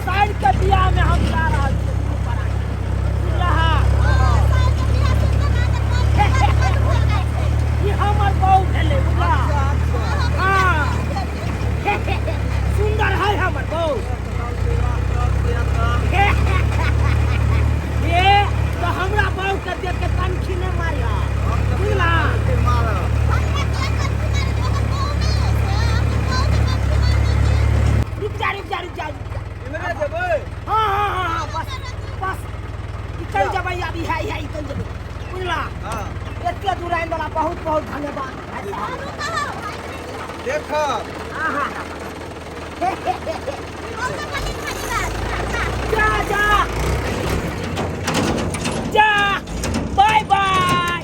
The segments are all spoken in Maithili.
साइड के बियाह में हम जा रहल छी दुनू प्राणी। बुझलह? ई हमर बहू भेलै, बुझलह? हाँ, सुंदर है हमर बहू। ए तो हमरा बहू के देख के तनखी नहि मारिह, बुझला? रुक जा, रुक जा, रुक जा, रुक जा। हाँ हाँ हाँ हाँ, बस बस, निकल जेबै अभी। है है, निकल जेबै, बुझला? एते दूर आनि देला, बहुत बहुत धन्यवाद भाई साहब। देख। हाँ हाँ हाँ, जा जा जा, बाय बाय।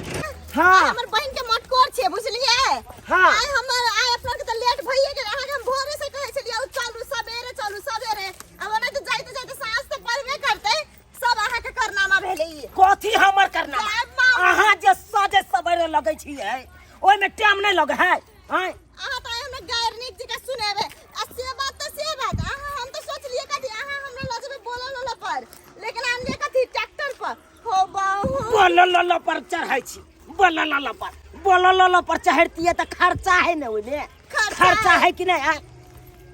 हाँ, हमर बहिन के मटकोर छै, बुझलियै? हाँ। आइ हमर आइ अपना के त लेट भइए गेल। अहाँके हम भोरे से कहै छलियै, "ओ चलू सबेरे, चलू सबेरे।" आब ओना तऽ जाइते जाइते साँझ तऽ पड़बे करतै। सब अहाँके करनामा भेलै ई। कथी हमर करना? जायब माँ। अहाँ जे सजे सवेरे लगै छियै, ओहिमे टाइम नहि लगै है, आँय? अहाँ तऽ आइ हमरा गैर नीक जकाँ सुनेबै। आ से बात तऽ से बात, अहाँ हम तऽ सोचलियै कथी, अहाँ हमरा लऽ जेबै बोलल उलल पर, लेकिन आनलियै कथी, ट्रैक्टर पर। हो बाहु। बोलल पर चढ़ै छी, बोलल पर, बोलल पर चढ़तियै तऽ खर्चा है ने ओहिमे। खर्चा। खर्चा है कि नहि, आँय?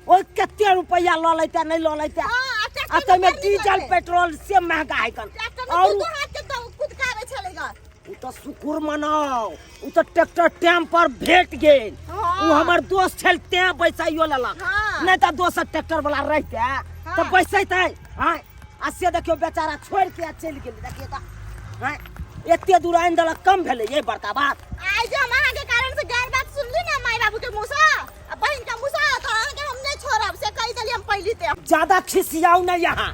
ओहि कते रुपैआ लऽ लेते, नहि लऽ लेते? हाँ, आ आ ट्रैक्टर में ताहिमे बड़ नीक डीजल लगतै। पेट्रोल से महंगा है कन। ट्रैक्टर में और दू दू हाथ के तो कुदकाबै छलै ग। ओ तऽ शुक्र मनाउ, ओ तऽ ट्रैक्टर टाइम पर भेट गेल। हाँ। ओ हमर दोस्त छल तें बैसाइयो लेलक। हाँ। नहि तऽ दोसर ट्रैक्टर वाला रहिते तऽ बैसैते? आँय, आ से देखियौ, बेचारा छोड़ि के आ चलि गेल। देखियौ तऽ, आँय, एते दूर आनि देलक, कम भेलै ये बड़का बात? आइ जे हम अहाँके कारण से गैर बात सुनली ने माय बाबू के मुँह से आ बहिन के मुँह से, तऽ अहाँके हम नहि छोड़ब, से कहि देली हम पहली ते। ज्यादा खिसियाउ नहीं, यहाँ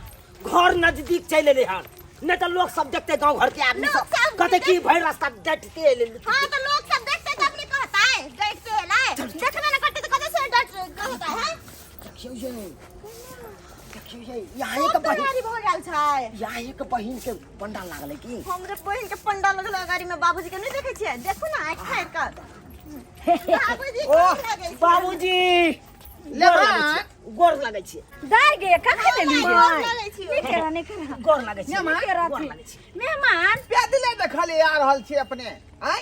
घर नजदीक चलि एलै हन, नहीं तऽ लोग सब देखते, गाँव घर के आदमी लोग सब सब कहते कि भरि रास्ता डटते एलै। हाँ, तो लोग सब देखते तब नहीं कहता है डटते एलै। देखबे न करते तो कते से डट कहता है। देखियौ ये, देखियौ ये, यहाँ के सब बहिन तैयारी भऽ गेल छै। यहाँ के बहिन के पंडाल लागलै की? हमरे बहिन के पंडाल लगल गाड़ी में। बाबूजी के नहीं देखे छियै? देखू ना, आँखि फाड़ि कऽ बाबूजी ओह, कोन लगै छै? बाबूजी, ले गोर लगै माँ। छी, गोर लगै छी। दाइ गे, कखन एली? गोर लगै छी। नीक रह, नीक रह। गोर लगै छी। मेहमान? नीक गोर रहथि। लगै छी। मेहमान। पैदले देखले आ रहल छी अपने, आय?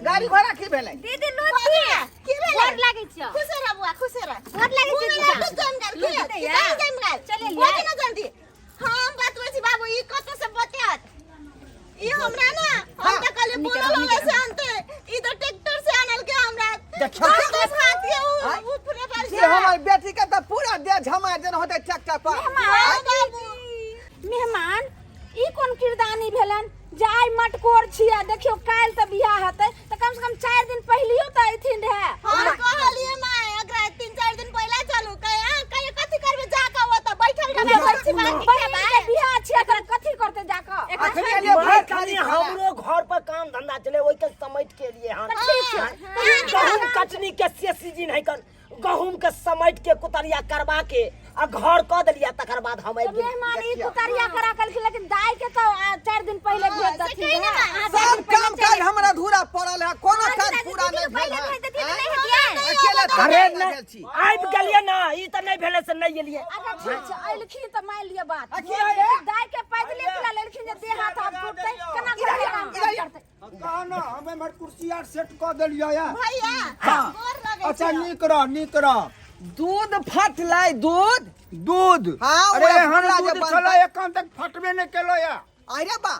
गाड़ी घोड़ा की भेलै? दीदी लुत्ती। की भेलै? गोर लागै छियौ। खुश रह बुआ, खुश रह। गोर लागै छियौ। मुँह में लड्डू जम गेल की? लुत्ती की दैया। दही जम गेल? चलि एलियै। बोलू ना जल्दी। हम बतबै छी बाबू, ई कतऽ से बतियात ई हमरा ना। हम तऽ कहलियै बोलल होवे से आनते, ई तऽ ट्रैक्टर से आनल के हमरा। देखियौ। दस दस हाथ के उ आँय? ऊपरे पर से हमर बेटी के तऽ पूरा देह झमा देने होतै ट्रैक्टर पर। मेहमान। बाबू। मेहमान, ई कोन किरदानी भेलन जे आइ मटकोर छियै, देखियौ काल्हि तऽ बियाह हेतै, तऽ कम से कम 4 दिन पहिलियो तऽ अयथिन रहे। हम कहलियै माय, एकरा 3-4 दिन पहिले चलू। कहे कहे कथी करबै जा कऽ, ओतऽ बैठल रहबै, बैठ छी बात। बहिन के बियाह छियै तऽ कथी करतै जाकऽ? अखने एलियै माय, भरि कनि थारी खाना। हमरो घर पर काम धंधा चले, ओहि के समेट के लिए हन। ठीक छै। गहूम कटनी के से सीजन है कन, गहूम के समेट के कुतरिया करवा के आ घर कऽ देलियै, तकर बाद हम तऽ आबि गेलियै। मेहमान, ई कुतरिया करा कलखिन, लेकिन दाइ के तऽ 4 दिन पहिले हाँ, भेज से दथिन कहि ने रहे। माय। अहाँ चारि सब दिन पहिले काम काज हमरा अधूरा पड़ल है, कोनो अहाँ काज दादी पूरा दीदी नहि भेल पहिले है। भेज देथिन तऽ आँय? नहि हेतियै? अकेले अरे थोड़े नहि भेल छी। आबि गेलियै ना, ई तऽ नहि भेलै से नहि एलियै। अच्छा ठीक छै, अयलखिन तऽ मान लिअ बात। आ की है? दाइ के पैदले किला लेलखिन जे देह हाथ आब टूटतै, केना घर के काम काज करतै? कह ना, हम एम्हर कुर्सी आर सेट कऽ देलियै या। भैया। हाँ। गोर लगै अच्छा। छियौ। नीक रह, नीक रह। दूध फटलै दूध? दूध? हाँ, अरे ओकरा एहन फूला जे दूध बनतै। छलै, एखन तक फटबे नहि केलो या। अरे बा,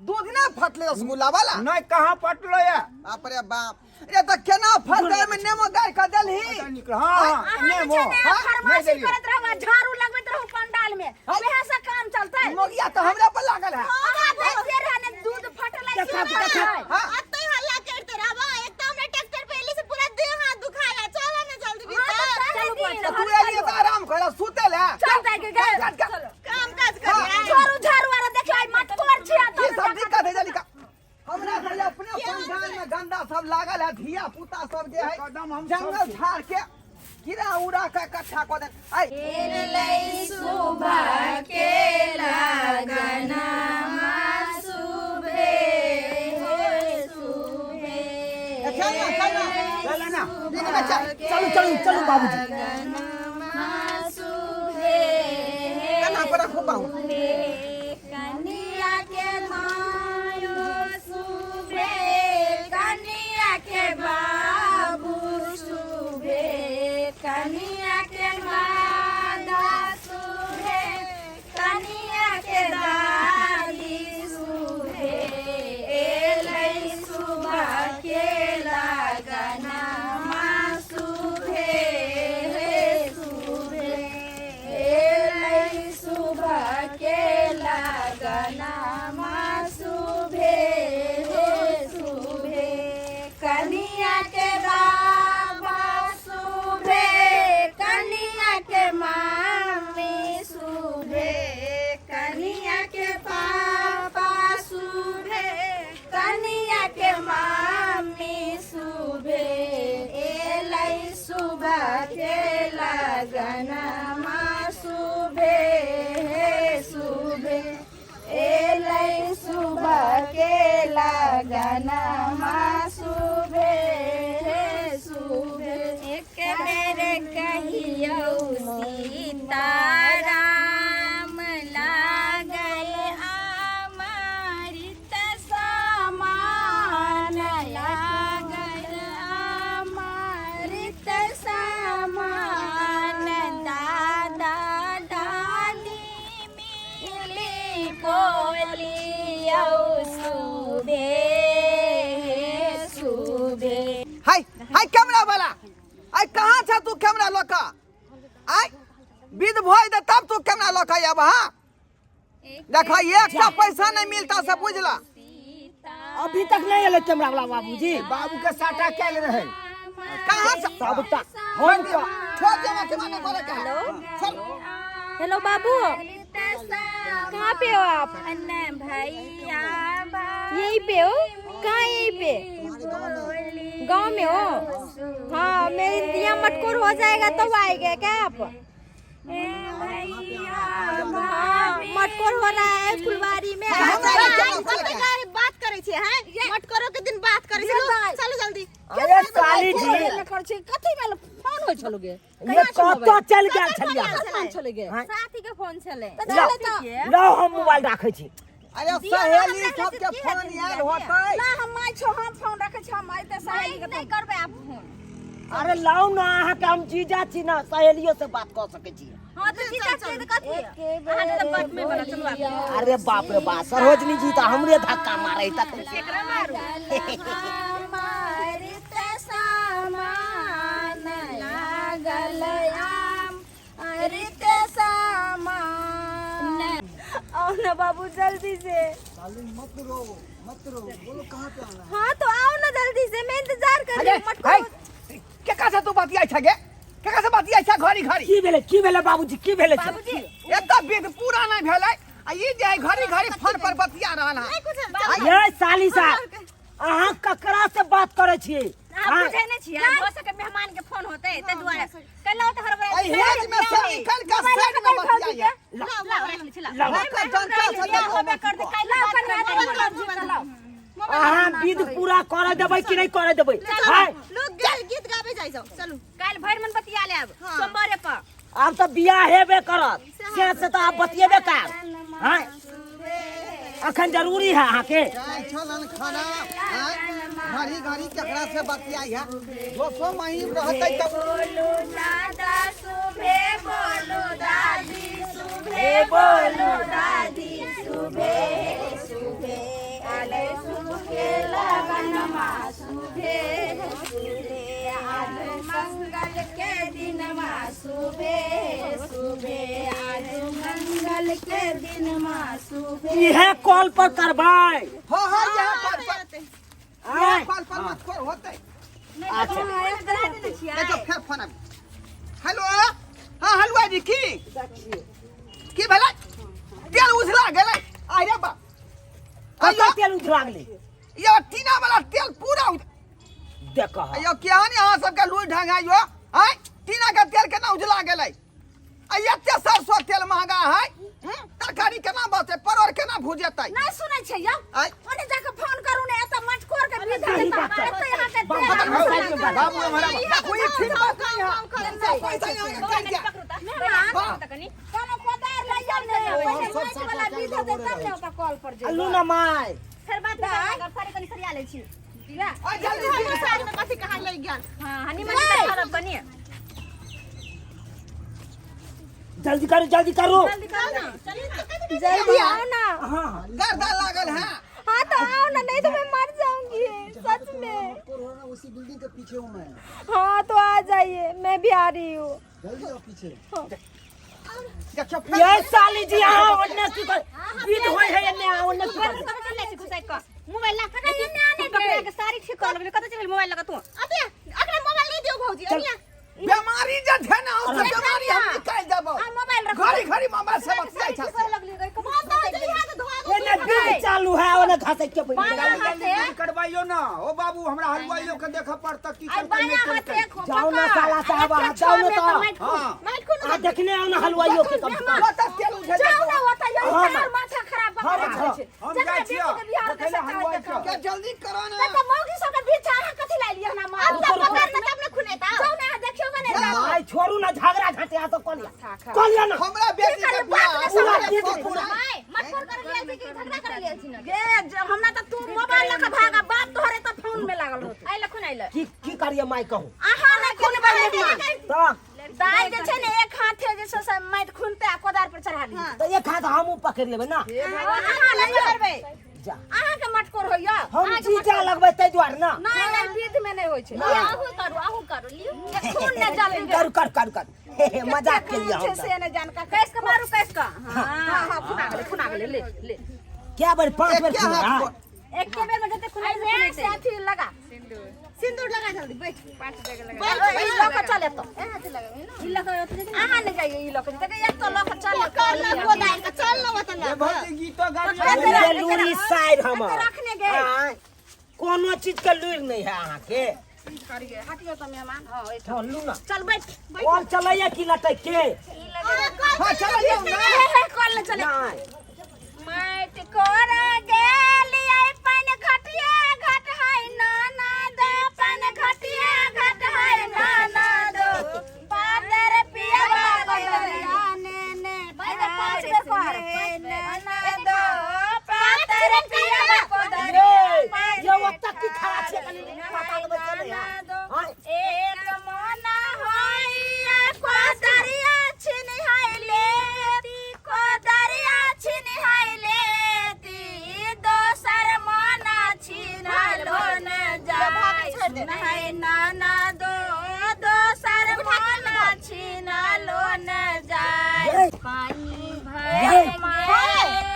दूध ना फटलै रसगुल्ला वाला? नहि, कहाँ फटलो या? बाप रे बाप, रे तऽ केना फटलै? ओहिमे नेमो गाड़ि कऽ देलही? अच्छा, नीक रह। हाँ हाँ। अहाँ जे नेबो छै ने हाँ, नहि फरमाइशी देलियै। करैत रहू आ झाड़ू लगबैत रहू पंडाल में, वएह से काम चलतै? मोगिया तऽ हमरा पर लागल है। अहाँ देखते रह ने, दूध फटलै से देखा, नहि देखा। है। हाँ। अत्ते हल्ला करते रहबा, एक तो हमरा ट्रैक्टर पे एली से पूरा देह हाथ दुखाया। चलो ना जल्दी हाँ, भीतर। तऽ चलू बौआ, तऽ चलू। तू एलियै तऽ आराम कर, सुतल है। चल दाइ के गए। चल, चल। काम काज करिए। झाड़ू झाड़ू आर देखियौ, आइ मटकोर छियै। की सब दिक्कत है जल्दी का हमरा सब अपने पंडाल में गंदा सब लागल है, धिया पुता सब जे है एकदम हम जंगल सब झाड़ के कीड़ा उड़ा के इकट्ठा कऽ देन आइ। सुबह के लगनमा सुबे हो सुबे। चल ना, चल ना। चल ना। दिन में चल। चलू चलू चलू बाबूजी। लगनमा सुबे। केना दुनू पाहुन। कनिया के मायो सुभे, कनिया के बाबू सुभे, कनिया के मादा सुभे, कनिया के दादी सुभे, एलै सुबह के लगनमा सुभे हे सुभे, एलै सुबह के लगनमा सुभे हे सुभे, कनिया के बाबा सुभे, कनिया के मामी सुभे, कनिया के पापा सुभे, कनिया के मामी सुभे, एलै सुबह के लगनमा सुभे हे सुभे, एलै सुबह के लगनमा सुभे हे सुभे। एक बेर कहियौ सीताराम, लागल अमृत समान, लागल अमृत समान, दादा दादी मिली बोलियौ सुभे सुभे। हाय हाय कैमरा वाला, आय कहाँ छ तू कैमरा लऽ कऽ? आय विध भोज दे तब तू कैमरा लऽ कऽ आब। हाँ देख, एकटा पैसा नहीं मिलता से बुझला। अभी तक नहीं एलै कैमरा वाला बाबूजी। बाबू के साटा कैल रहे। कहाँ से सबटा हम छोड़ दे, हमरा नहीं करे के। छोड़। हेलो बाबू, कहाँ पे हो आप? भैया यहीं पे हो? कहाँ यहीं पे गांव में हो? हाँ, मेरे यहाँ मटकोर हो जाएगा तो आएगा क्या आप? हाँ, मटकोर हो रहा है फुलवारी में, आ हमरा जाओ। नहीं कैमरा खोले के। कते बात करै छी हैं, मटकोरो के दिन बात करै छी। चलू जल्दी। अरे साली जी, करै छी कथी भेल? फोन होइ छलो गे? ये कतऽ चलि गेल छलियै? फोन छलै गे? हाँ। साथी के फोन छलै। लाउ, लाउ, हम मोबाइल राखै छी। अरे सहेली सबके फोन आयल होतै। ना, हम माय छौ, हम फोन रखै छी, हम आइते सहेली के नहि करबै आप फोन। अरे लाउ ना, अहाँके हम जीजा छी ना, सहेलियो से बात कऽ सकै छी। हाँ तऽ जीजा छियै तऽ कथी अहाँ तऽ बट में बना चलू आब। अरे बाप रे बाप, सरोजनी जी तऽ हमरे धक्का मारै तक। केकरा मारू? अमृत समान लागल आम अमृत समान। आओ ना बाबू जल्दी से। मत रो मत रो, बोलो कहाँ पे आना है? हाँ तो आओ ना जल्दी से, मैं इंतजार कर रही अरे हूँ। मटको हाय, केकरा से तू बतियाइ छ गे? केकरा से बतियाइ छ घड़ी घड़ी? की भेलै, की भेलै बाबूजी, की भेलै? बाबूजी एतऽ विध पूरा नहीं भेलै आ ई जे है घड़ी घड़ी फोन पर बतिया रहल है। ये साली साहब, अहाँ ककरा से बात करै छियै? अहाँ बुझै नहि छियै, हो सके मेहमान के फोन होतै ताहि दुआरे कहलहुँ तऽ हड़बड़ा। एहि हेज में से निकल के साइड में बतियाइ है। लाउ राखि लै छी, लाउ। लाउ। ओकर डंटा से बियाह होबे करतै काल्हि, बात करबै। अहाँ विध पूरा करऽ देबै कि नहि करऽ देबै? हाय, लोक गीत गाबे जाइ जाओ, चलू। काल्हि भरि मन बतिया लेब सोमवारे पर। आब तऽ बियाह हेबे करत, से तऽ आब बतियेबे कर। हाय, अखन जरूरी है अहाँके? जाय छलन खाना आँय, घड़ी घड़ी केकरा से बतियाइ है? दोसो महीम रहतै तब। बोलू दादा सुभे, बोलू दादी सुभे, बोलू दादी सुभे सुभे, आले सुखे लगनमा सुभे सुभे, आज मंगल के दिनमा सुभे सुभे, आज मंगल के दिनमा सुभे। इहे कॉल पर करबै? हाँ हाँ, यहाँ पर पर आँय? कॉल पर मत कर होतै। अच्छा। देखो फेर फोन आबि। हेलो, हाँ हलुआ जी, की की भेलै? तेल उझला गेलै। अरे बा, कतऽ तेल उझरा गेलै? यो टीना वाला तेल पूरा देख यो केहन अहाँ सबके लुइ ढंग है यो? आँय, टीना के तेल केना उझला गेलै? आ एते सरसों तेल महंगा है, तरकारी केना बचतै, परोड़ केना भुजेतै? नहीं सुनै छै यौ। आँय? ओने जाके फोन करू ने, एतऽ मटकोर के विध सही हेतै, बात छै। एतऽ अहाँके बाबू, तेल बाबू, साइड में बात। बाबू हमारा देखो ई ठीक बात नहीं है। सब पैसा यहाँ के कटि जाए। मेहमान हाँ। कोनो कोदार लइयौ ने। हेतै तब ने ओकर कॉल पर जेबै। लू ना my. फेर बात में साड़ी कनी सरिया लै छी। आ जल्दी हमर साड़ी में कथी कहाँ लग गेल? हां, हनी मन के खराब कनी। जल्दी करू, जल्दी करू। जल्दी करू ना, चलिए ना। जल्दी आओ ना। हाँ। गर्दा लागल है। हाँ तो आओ ना, नहीं तो मैं मर जाऊंगी सच में। उसी बिल्डिंग के पीछे हूँ मैं। हाँ तो आ जाइए, मैं भी आ रही हूँ। जल्दी आओ पीछे। देखियो। ये साली जी, अहाँ ओन्ने की कर विध होय है, एन्ने अहाँ ओन्ने की कर। कतऽ चलि जाइ छी घुसाइ कऽ मोबाइल ला? कतऽ बकरा के साड़ी ठीक कऽ लगलै? कतऽ चलि गेल मोबाइल लऽ कऽ तू? अते अकरा मोबाइल नहीं दियौ भौजी, अनिया। बीमारी जे छै ने, ओ सब बीमारी हम निकालि देबो। आ मोबाइल रखो। घड़ी घड़ी मोबाइल से बतियाइ छै। मोन तऽ होइ छै हाथ धोआ दो। एन्ने विध चालू है, ओन्ने घसै के बैठ बायां गेल। हाथे करवाइयो ना ओ बाबू, हमरा हलवाइयो के देखे पड़ता की आई करतै, बायां नहि हाथे करतै। जाओ ना साला साहब, अहाँ जाओ ना तो। हाँ। माइट को। अहाँ देखने आओ ना हलवाइयो के कम से कम। ओतऽ तेल उठे। जाओ ना ओतऽ, यही हाँ, तार माथा खराब कऽ हाँ, के रखै छै। हम जकरा जाइ छियै, बेटी के बियाह देखै हेतै लए से हलवाइ देखब। के। के जल्दी करो ना। तऽ मौगी सबके बीच अहाँ कथी लाय लियै हमरा मार? अब तब पकड़ ना तब ने खुनेता। जाओ ना, देखियौ ने जाओ। आई छोड़ू ना झगड़ा झाटे, आ तो कलिया कलिया ना। हमरा बेटी के बियाह पूरा हमरा विध शौक पूरा। है। माय मटकोर करे लेल छी कि झगड़ा करे लेल छी ना? गे हमरा तऽ तू मोबाइल लऽ कऽ भागा, बाप तोहरे तऽ फोन में लागल रहत। आइ लखुन आइल। की की करिए माय, कहू? अहाँ नहि खुनबै मेहमान। तऽ दाइ जे छै ने, एक हाथे जे छै से माटि खुनतै आ कोदारि पर चढ़ा ली। तऽ एक हाथ हमहूँ पकड़ि लेबै ना। अहाँ नहि करबै। जा। अहाँके मटकोर होइया? हम जीजा लगबै ताहि दुआरे ना। नहि नहि, विध में नहि होइ छै। अहूँ करू, अहूँ करू, लियौ। खून नहि जल्दी। करू करू करू करू, हे हे, मजाक के लिए हम से नहि जानका। कैस के मारू, कैस के। हाँ हाँ, खुना गेलै, खुना गेलै, ले ले। क्या बेर? 5 बेर एके हाथ खुना। पर। एके बेर में जते खुनाइ आई से अथी लगा। सिंदूर लगा, जल्दी बैठ। ई लऽ कऽ चल एतऽ। ई लऽ कऽ ओतऽ जेतै। अहाँ नहि जाइए ई लऽ कऽ, देखै एतऽ लऽ कऽ चल। पकड़ ना गोदारि के, चल ना ओतऽ ए लऽ कऽ। भौजी, गीतो गाबियो। ये लूरी साइड हमर रखने गे। आँय, कोनो चीज के लूरि नहीं है अहाँके। हटियो तऽ मेहमान। हाँ। हाँ, लू ना। चल बैठ। कॉल चलैया की लटक के? हाँ, चलैयौ ना। हे हे, कॉल नहि चले। नहीं। माटि कोर गेलियै पानि घटिया घट है नाना दो, पानि घटिया घट है नाना दो, पातर पियवा बदरिया ने पाँच बेर कर। नाना दो, पातर पियवा बदरिया। ये ये ओतऽ की खड़ा छियै? कनि पता लगबै से नहि है। आँय, एक मना होइया कोदरिया छिन लेती, कोदरिया छिन लेती, दोसर मना छिन लोन जाय सुनहै नाना दो, दोसर मना छिन लोन जाय। ये पानी ये, भर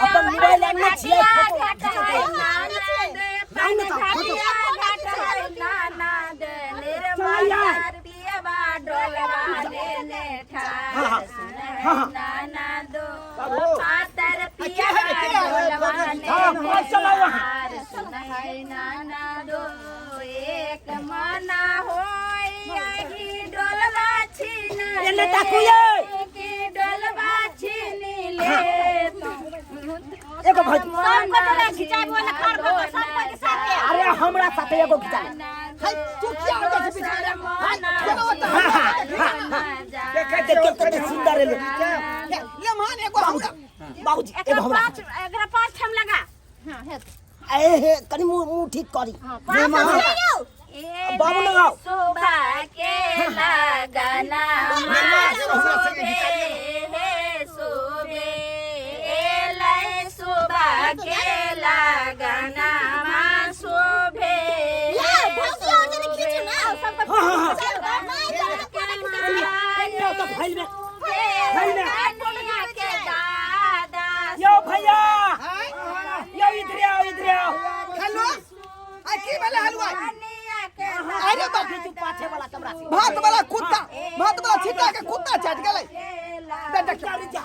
अपन मोबाइल आनने छियै, फोटो खिचेतै। लाउ ने तऽ फोटो। चलैया। हाँ हाँ हाँ हाँ हाँ, कॉल चलाउ अहाँ। एक मना डोलबा छीन एने ताकू ये। की डोलबा छीन ले। एगो भौजी। सब गोटे खिचाइ बोले खड़ भऽ कऽ, सब कोइ के साथे। अरे, हमरा साथे एगो खिचा ले। हाय, तू किया हो जाइ छै बीच में रे? हाय, चलो ओतऽ। हाँ हाँ हाँ हाँ। देखै देखियौ छियै। कते सुंदर एलै। ले, ले मान एगो हमरा। बाबूजी, एगो एकरा हमरा। पाँच, एकरा पाँच ठाम लगा। ए हे, कनि मुँह मुँह ठीक करी। बाबू लगाओ। सुबह के लगना हमरा संगे खिचा लिअ ना। हे सुबे एलै, सुबह के लगना शोभे। ये भौजी और जने खींचू ना सबको। हाँ हाँ हाँ। चल नहीं, चल फोटो खींचू। एने आओ तऽ फैल में फैल में। कनिया के दादा। यो भैया। हाय। यो इधर आओ, इधर आओ। हेलो, आ की भेलै हलुआई? कनिया के अरे बाप, खींचू पाछे वाला कैमरा से। भात वाला कुत्ता, भात वाला छिट्टा के कुत्ता चाट गेलै। दे देखियौ। रुक जा।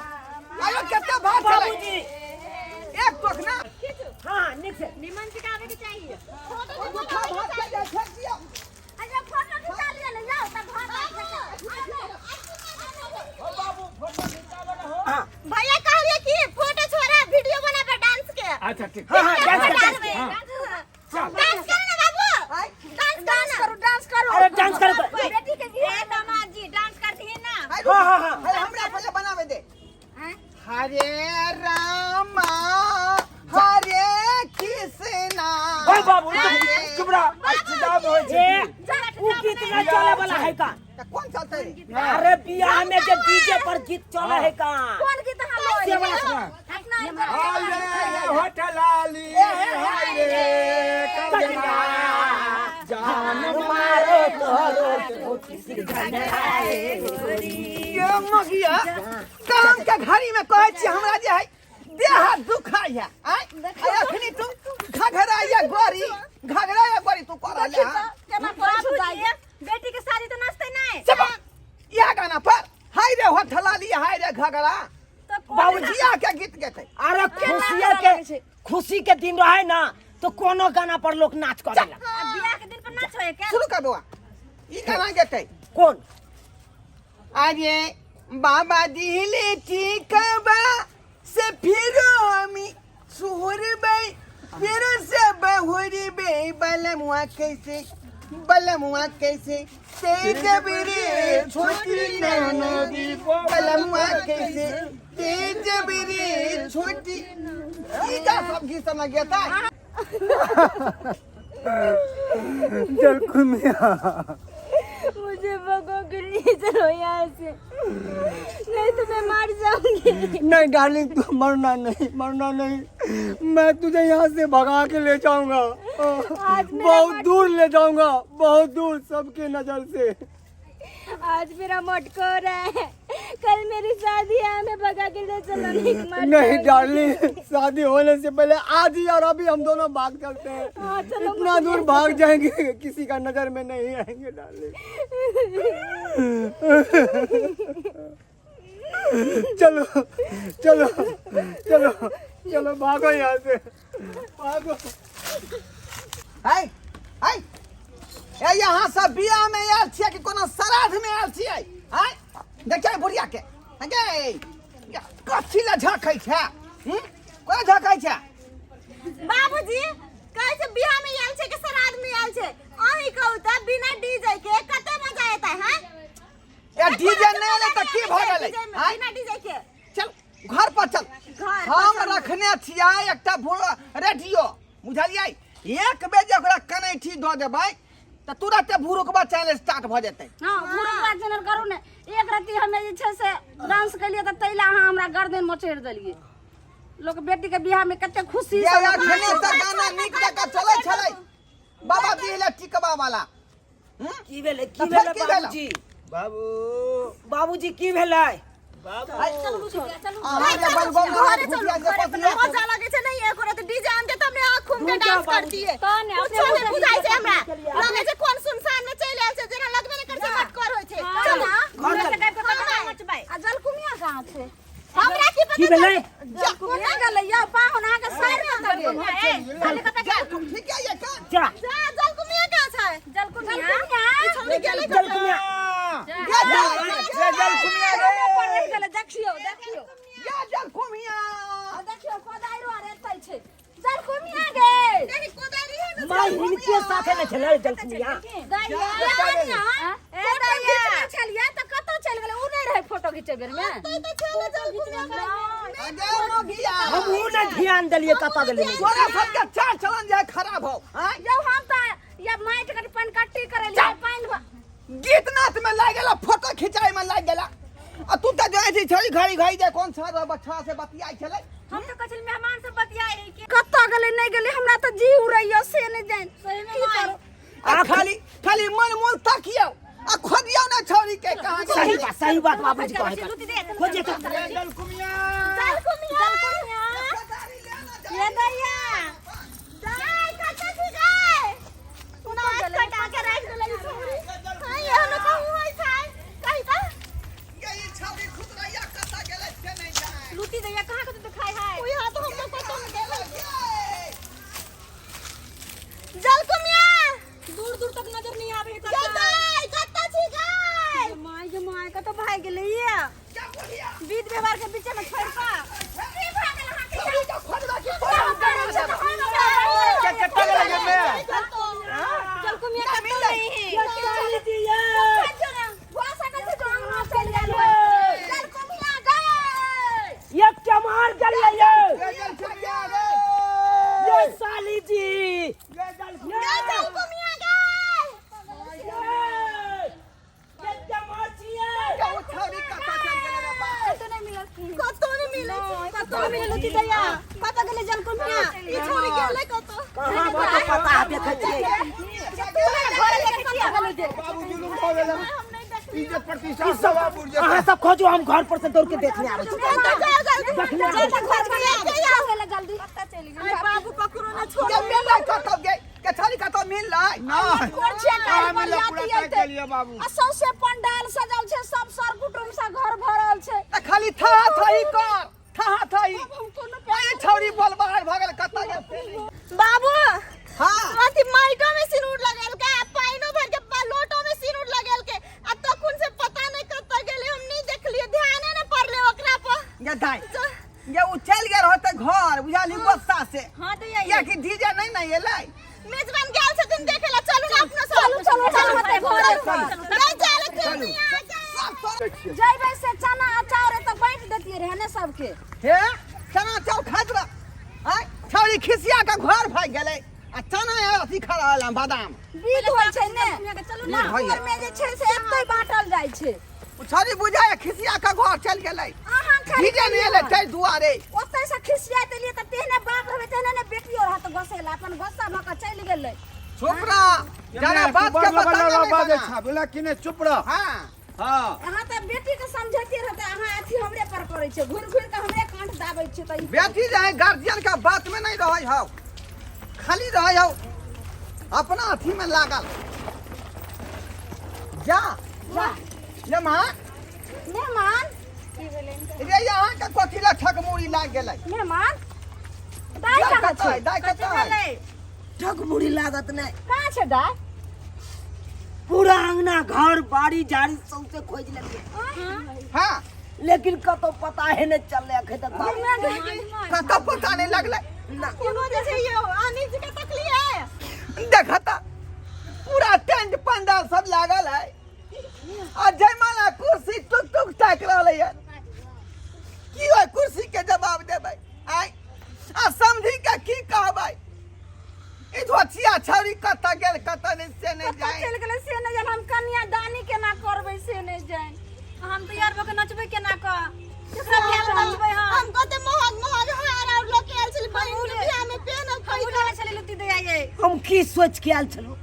आयो, कते भात छलै? बाबूजी। एक टोक ना। हाँ हाँ, नीक से। निमन सिखावे के चाहिए। ओ दुखा भात के जे फेंक दियौ। अच्छा, फोटो खिचा लिअ ने, जाओ तब घर। हाँ। भैया कहलिए कि फोटो छोड़ा, वीडियो बनाबे डांस के। अच्छा ठीक। हाँ हाँ, डांस कर, डांस। चल। डांस करो ना बाबू, डांस करो ना। करू, डांस करू। अरे, डांस करू। बेटी के ए दामाद जी, डांस करथिन ना? हाय, हाँ हाँ हाँ। हाय, हमरा पहिले बनाबे दे। हरे रामा हरे कृष्णा। ओए बाबू चुप रह, अष्टजाम होइ छै। ए उ गीत ना चले वाला है का? तऽ कोन चलतै रे? अरे बियाह में जे डीजे पर गीत चले है का? कोन गीत अहाँ लऽ से वाला सुना। अपना हाय रे होठलाली, हाय रे कजना, जान मारो तोरो ये मगिया काम के घड़ी में कहै छी हमरा जे है देह हाथ दुखाइ है। आय आय अखनी तू घघरा या गोरी, घघरा या गोरी तू कर रहले हँ। केना बाबूजी बेटी के शादी तऽ नाचतै नहि। चुप, इएह गाना पर हाय रे होठलाली हाय रे घघरा। तऽ कोन बाबूजिया के गीत गेतै। अरे खुशिया के खुशी के दिन रहे ना तो कोनो गाना पर लोग नाच कर देला। आ बियाह के दिन पर नाच होय के? शुरू कर बौआ, ई गाना गेतै। कोन? अरे बाबा दिले टिकबा से फिर हमी सुहरबै, फिर से बहुरबै, बलमुआ कैसे बलमुआ कैसे तेज बिरे छोटी ननदी, बलमुआ कैसे तेज बिरे छोटी। ई का सब गीत सब गेता। जलकुमिया मुझे भगो के लिए चलो यहाँ से, नहीं तो मैं मर जाऊंगी। नहीं डार्लिंग, तू मरना नहीं, मरना नहीं, मैं तुझे यहाँ से भगा के ले जाऊंगा, आज मेरा बहुत दूर ले जाऊंगा, बहुत दूर सबके नजर से। आज मेरा मटकोर है, कल मेरी शादी है, हमें भगा के ले चलो, नहीं मर नहीं जाऊंगी। डार्लिंग, शादी होने से पहले आज ही और अभी हम दोनों भाग चलते हैं। हाँ, चलो। इतना दूर भाग जाएंगे किसी का नजर में नहीं आएंगे डार्लिंग। चलो चलो चलो चलो भागो यहाँ से, भागो। हाय हाय ए यहाँ सब बियाह में आयल छियै कि कोनो श्राद्ध में आयल छियै? आय देखियै बुढ़िया के, गे कथी लए झकै छै? कोना झकै छै? बाबूजी कहै छै बियाह में आयल छै कि श्राद्ध में आयल छै? अहीं कहू तऽ बिना डीजे के कते मजा एतै? हैं ए डीजे नहि एलै तऽ की भऽ गेलै? आय बिना डीजे के चल घर पर चल। घर पर हम चलू। रखने छियै एकटा रेडियो, बुझलियै? एक बेर जे ओकरा कनैठी दऽ देबै तऽ तुरते भुरुकबा चैनल स्टार्ट भऽ जेतै। हाँ भुरुकबा चैनल करू ने। एक रत्ती हमे जे छै से डांस केलियै तऽ तैला अहाँ हमरा गर्दन मोचड़ि देलियै। लोक बेटी के बियाह में कते खुशी ये से अखने तऽ गाना नीक जकाँ चलै छलै बाबा दिहले टिकबा वाला। की भेलै? की तऽ फेर भेलै की भेलै? बाबूजी? बाबू बाबूजी की भेलै? बाबू अहाँ जे बलबम घरे भुतिया चलू, जे घरे पतिया चलू। मजा लगे छै नहीं एको रात डीजे आनते तब ने आँख खूब के रुक जाओ डांस बाबूजी। करतिए। तऽ ने अपने कुछो नहि बुझल बुझाइ छै हमरा, चलिए। लगे छै कोन सुनसान में चलि आयल छै, जेना लगबे नहि करै छै मटकोर होइ छै। हाँ। चलू घर चल। हाँ। आ जलकुमिया कहाँ छै? हमरा की की पता? भेलै? जलकुमिया गेलै यौ पाहुन अहाँके सर कतऽ गेल? खाली कतऽ गेल? ठीक है ये कान जा। जा जलकुमिया कहाँ छै? जलकुमिया ई छौड़ी गेलै कतऽ? जलकुमिया ये जा ये जलकुमिया रे। पर रहि गेलै। देखियौ देखियौ ये जलकुमिया। आ देखियौ कोदारि आर एतै छै। जलकुमिया गे नहीं, कोदारी है ने। माय हिनके साथे ने छलै जलकुमिया। दैया ए दैया छलियै तऽ कतऽ चलि गेलै? उ नहि रहै फोटो घिचै बेर मे? तो तो चले जलकुमिया। अगे मोगिया हमहूँ ने ध्यान देलियै कतऽ गेलै। तोरा सबके चाल चलन जे खराब हो। आँय? यौ हम तऽ या माटि के पानि कट्टी करै लियै पानि गीत नाच में लागि गेला, फोटो खिंचाई में लागि गेला, आ तू तऽ जाइ छी छड़ी घड़ी घड़ी जे कोन छड़ बच्चा से बतियाइ छलै। हम तऽ कहै छली मेहमान सब बतियाइ है कि कतऽ गेलै नहि गेलै हमरा तऽ जी उड़ैया से नहि जानि की करू। आ खाली खाली मन मोल तकियौ आ खोजियौ ने छौड़ी के कहाँ गेलै। सही बात, सही बात बाबूजी कहै लुटी दे। खोजिए तऽ। जलकुमिया जलकुमिया ये दैया दाइ कतऽ छी गै? नाक कटा के राखि देलै ई छौड़ी। हाँ, एहनो कहूँ होइ छै? कही तऽ। ये ई छौड़ी खुदरैया कतऽ गेलै से नहि जानि। लुटी दैया कहाँ कतऽ देखाय है? उहे तऽ हमरो कतौ नहि गेलै। ये। जलकुमिया दूर दूर तक नजर नहीं आवे है। ये दाइ कतऽ छी गै? My गे my कतऽ भागि गेलै ये? क्या बुढ़िया? विध व्यवहार के बीच में छोड़ि कऽ की भऽ गेल अहाँके? छौड़ी के खोजबा की तोरा क्या कत्ता गेलै गे मैं? जलकुमिया नहि कतऽ मिललै। नहीं है? भऽ सकल छै जो अंगना चलि गेल होय। जलकुमिया गै। एक कतौ नहि मिलै छै। कतौ मिलल लुची दैया कतौ गेलै जलकुम्हिया ई छोरी गेलै कतौ कहाँ बात पता है देखै छियै तू हमरा घरे लेके किया गेलै जे बाबू जुलुम भऽ गेलै इज्जत प्रतिष्ठा सब आब उड़ जेतै। अहाँ सब खोजू हम घर पर से दौड़ के देखने आबै छी जाउ जाउ जाउ चल तऽ खोज के आब गेलै जल्दी अरे बाबू ककरो न छोड़ के मिललै कतौ गे के छौरी कतौ मिललै नहि कोर छियै काल्हि कहाँ मिललै बरियाती पूरा ताकि अयतै लिअ बाबू आ सौंसे पंडाल सजल छै सब सर कुटुम्ब से घर भरल छै तऽ खाली था थही कर था थही ए छौरी बोल बाहर भऽ गेल कतऽ गेल बाबू हाँ अथी माइटो में सिनूर लगेलकै आ पाइनो भर के लोटो में सिनूर लगेलकै आ तखन से पता नहीं कतऽ गेलै हम नहीं देखलियै ध्याने नहीं पड़लै ओकरा पर गे दाइ गे उ चलि गेल होतै घर बुझाली गुस्सा से हां दैया कियाकि डीजे नहि ने एलै मेजबान गेल छथिन देखे ला चलू ना अपना सब चलू, चलू, चलू, होतै घरे। नहीं जाए क्यों नहीं आ जाए जइबै से चना आ चाउर एतऽ बाँटि देतियै रहै ने सबके हे चना चाउर खाइत रह आँय छौरी खिसिया के घर भागि गेलै आ चना अथी खा रहल हन बादाम विध होइ छै ने चलू विध होइए। में जे छै से एतै बाँटल जाइ छै ओ छौरी बुझाय खिसिया के घर चलि गेलै अहाँ खाली डीजे नहि एलै ताहि दुआरे ओतै से खिसियाइत एलियै तऽ तेहने बाप रहबै तेहने ने बेटियो रहत गोसेला अपन गोस्सा भऽ कऽ चलि गेलै चुप रह जाना बात के बड़ पता लगा नहि बाजै बना। छा बोला कि नहि चुप रह हाँ हाँ अहाँ तऽ बेटी के समझैते रहतै अहाँ अथी हमरे पर करै छै घुरि घुरि कऽ हमरे कांठ दाबै छै तऽ ई बेटी जे है गार्जियन के बात में नहीं रहे हौ खाली रहे हौ अपना अथी में लागल जा जा ले माँ मेहमान रे यहाँ के कथी ला ठकमुड़ी लाग गेलै मेहमान दाइ दाइ कहाँ कतऽ छै है दाइ कतऽ है ठकमुड़ी लागत नहि कहाँ छै दाइ पूरा अंगना घर बाड़ी झाड़ी सौंसे खोजि लेलियै हाँ लेकिन कतौ पता है नहीं चलले अखन तक बाबू। कतऽ पता नहीं लगलै कोनो जे छै यौ अनिल जी के तकलियै देखता पूरा टेंट पंडाल सब लागल है आ जयमाला कुर्सी टुक टुक ताकि रहल है की ओहि कुर्सी के जवाब देबै आय आ समझी के की कहबै ई धोचिया छौरी कतऽ गेल कतऽ नहि से नहि कतऽ जाय चलि गेलै से नहि जान हम कन्यादानी केना करबै से नहि जान हम तैयार भऽ के नचबै केना कऽ केकरा बियाह में नचबै हम हम कते महग महग हार और लऽ के आयल छली बहिन के बियाह में पेनब हम उठा छली लुत्ती दैया ये हम की सोच के आयल छलहुँ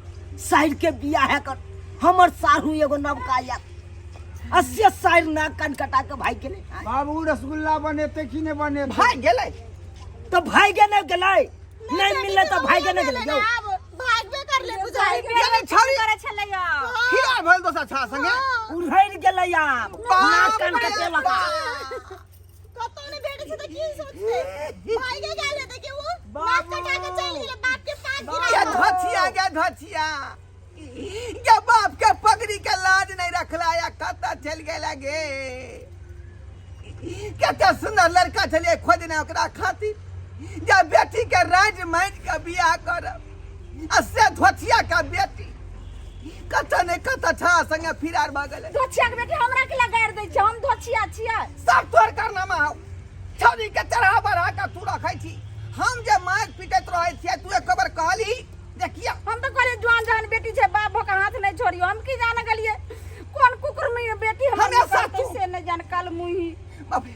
साइर के बियाह है कर हमर साढ़ू एगो नवका आयल अस्सी साइर नाक कान कटा के भागि गेलै बाबू रसगुल्ला बनेतै कि नहि बनेतै भागि गेलै तऽ भागि नहि गेलै नहीं मिललै तऽ भागि नहि गेलै यौ आब भागबे कर ले बुझाइ गेलै छौरी करे छलै यौ फिरार भेल दोसर छा संगे उड़ैर गेलै आब नाक कान कटेलक कतौ नहि भेटै छै तऽ की सोचतै भागे गेल हेतै कि उ नाक कटा के चलि गेलै बाप के पाग गिरा गे धचिया गे धचिया गे बाप के पगड़ी के लाज नहीं रखला या कतऽ चलि गेला गे कते सुंदर लड़का छलियै खोजने ओकरा खातिर जे बेटी के राज मानि के बियाह करब आ से धोतिया के बेटी कतऽ ने कतऽ छा संगे फिरार भऽ गेलै धोछिया के बेटी हमरा के लगाड़ दै छै हम धोछिया छियै सब तोहर कारनामा हौ छौरी के चढ़ा बढ़ा के तू रखै छी हम जे मारि पीटैत रहै छियै तू एक बेर कहली देखिया हम तो कहलियै जुआन जहान बेटी छै बाप भऽ के हाथ नहि छोड़ियो हम की जाने गेलियै कोन कुकुर में बेटी हमर हमेशा निकलतै तू। से नहि जान कल मुही बाप रे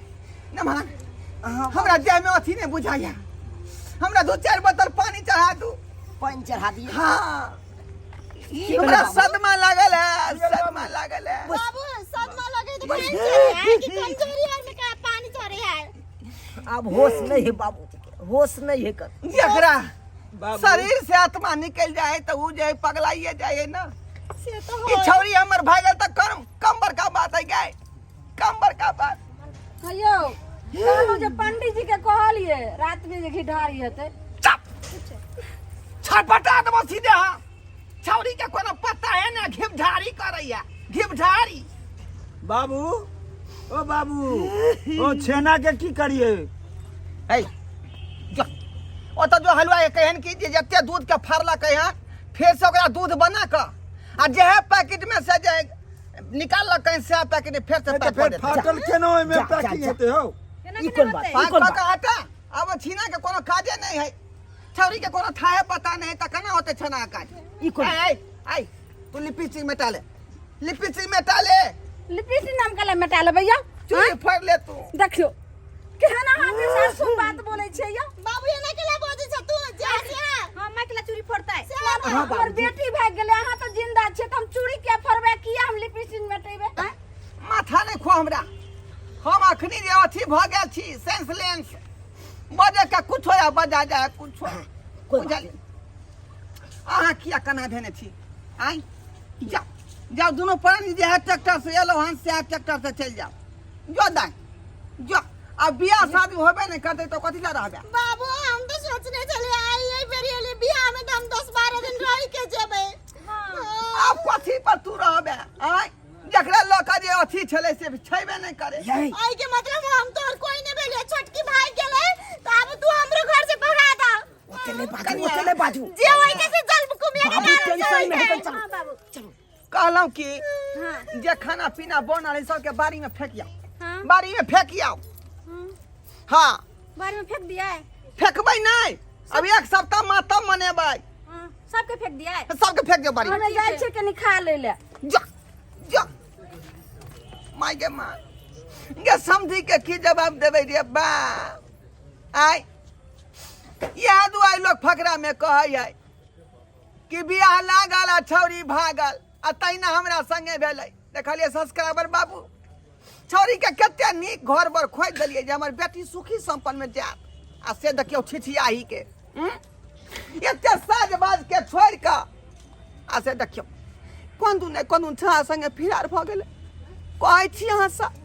न माना हमरा देह में अथी नहीं बुझाइया हमरा दू चारि बोतल पानी चढ़ा दू पानि चढ़ा दिए हाँ हमरा सदमा लागल है सदमा लागल है बाबू सदमा लगे तो पानी चढ़े है कि कमजोरी है में का पानी चढ़े है अब होश नहीं है बाबूजी के होश नहीं है कर जकरा शरीर से आत्मा निकल जाए तो ऊ जे पगलाइए जाए ना से तो ई छौरी हमर भागल त कम कम बड़का बात है गाय कम बड़का बात कहियो कहलहुँ जे पंडीजी के कहलिए रात में जे घिढारी हेतै चुप छटपटा देबो सीधे हाँ छौरी के कोनो पता है ना घिबढारी करैया घिबढारी बाबू ओ बाबू ओ छेना के की करिए है जो ओतऽ जो हलुआ केहन की जे जते दूध के फाड़लक है फेर से ओकरा दूध बना कऽ आ जे है पैकेट में से जे निकाललक है से पैकेट में फेर से तऽ पैक फेर कऽ देतै फाटल केना ओहिमे जा, जा, पैकिंग जा। हेतै हौ ई कोन बात ई पाँच कोन कऽ बात के आटा अब छीना के कोनो काजे नहीं है छौरी के कोनो थाहे पता नहीं तऽ केना होतै छेना के काज ई कोन आइ आइ तू लिपस्टिक मेटा ले लिपस्टिक मेटा ले लिपस्टिक नाम कला मेटा लेबै यौ चूड़ी फोड़ ले तू। देखियो केहन अहाँ के सासु बात बोलै छियै यौ। बाबू एना केला बजै छ तू जा जा। हां, मैं केला चूड़ी फोड़तै? हाँ, हमर बेटी भागि गेलै, अहाँ तऽ जिंदा छियै, तऽ हम चूड़ी किया फोड़बै? किया हम लिपस्टिक मेटेबै? आँय? माथा नहि खो हमरा, हम अखनी जे अथी भऽ गेल छी सेंस लेंस, बजे के कुछो या बजा जाए कुछो। कोई बात। बुझलियै? अहाँ किया कना धेने छी? आँय, जाओ जाओ, दुनू प्राणी जे है ट्रैक्टर से एलहुँ हन से ट्रैक्टर से चलि जाओ। जो दाइ जो, आ बियाह शादी होबे नहि करतै तऽ कथी लए रहबै? बाबू, हम तो सोचने छले आई एहि बेर एली बियाह में तो हम 10-12 दिन रह के जेबै। आब कथी पर तू रहबे? आँय, जकरा लऽ कऽ जे अथी छलै से छेबे नहि करे। यही एहि के मतलब हम तोहर कोई नहीं भेलियो, छोटकी भाई गेलै तो आब तू हमरो घर से भगा दा। ओते नहि बाजू, ओते नहि बाजू। जे होई के से जल कुमिया के बाबू कारण से टेंशन होई में के। हेतै। चलो। हां बाबू। चलो। कहलहुँ कि जे खाना पीना बनल है सबके बाड़ी में फेंक आउ। हाँ। बाड़ी में फेंक आउ। हाँ। बाड़ी में फेंक दिया है? फेंकबै नहि, अब एक सप्ताह मातम मनेबै। हाँ, सबके फेंक दिया है? सबके फेंक दियौ बाड़ी में। हमे जाइ छियै कनि खा लै लए। जा जा। माय गे माय गे, समझी के की जवाब देबै रे बा? आय इएह दुआरे लोग फकरा में कहै है कि बियाह लागल आ छौरी भागल, आ तहिना हमरा संगे भेलै। देखलियै सब्सक्राइबर बाबू, छौरी के कते नीक घर बर खोजि देलियै जे हमर बेटी सुखी संपन्न में जायत, आ से देखियौ छिछियाही के हम्म? एते साज बाज के छोड़ि कऽ, आ से देखियौ कोन दू नहि कोन दू छौड़ा संगे फिरार भऽ गेलै। कहै छी अहाँ सब।